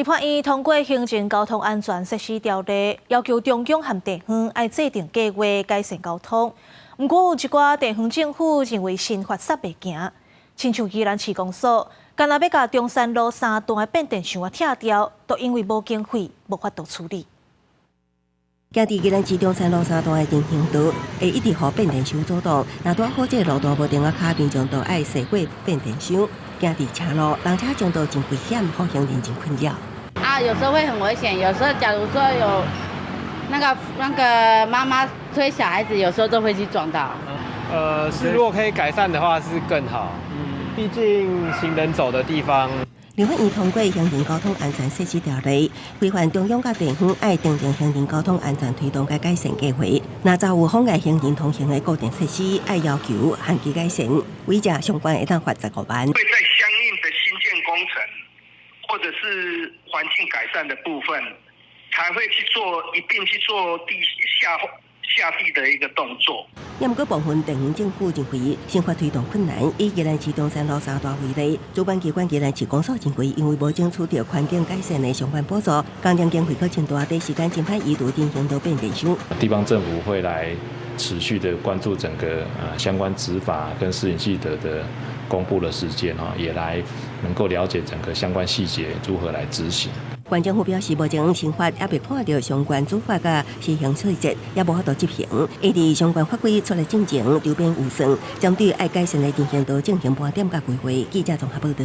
立法院通過行人交通安全設施條例，要求中央和地方愛制定計劃改善交通。毋過有一寡地方政府認為新法煞袂行，親像宜蘭市公所，干焦欲共中山路三段的變電箱仔拆掉，都因為無經費，無法度處理。行佇宜蘭市中山路三段的人行道，會一直予變電箱阻擋。若拄好這個路段無停仔跤，民眾都愛踅過變電箱。行佇車路，人車撞到真危險，予行人真困擾。啊，有時候會很危險。有時候假如說有那個媽媽推小孩子，有時候都會去撞到。是如果可以改善的話，是更好。畢竟行人走的地方。立法院通過行人交通安全設施條例，規範中央佮地方愛訂定行人交通安全推動佮改善計劃。若遭有妨礙行人通行的固定設施，愛要求限期改善，違者上懸會當罰15萬。會在相應的新建工程或者是環境改善的部分，才會去做一併去做地下下地的一個動作。也毋過部分地方政府認為新法推動困難，以宜蘭市中山路三段為例，主管機關宜蘭市公所認為，因為無爭取著環境改善的相關補助，工程經費閣真大，短時間真歹移除人行道變電箱。地方政府會來持續的關注整個相關執法跟施行細則的公布的時間哈，也來能夠了解整個相關細節如何來執行。縣政府表示，目前新法猶未看著相關處罰佮施行細節，也無法度執行。會佇相關法規出來進前，籌編預算，針對愛改善的人行道進行盤點佮規劃。記者綜合報導。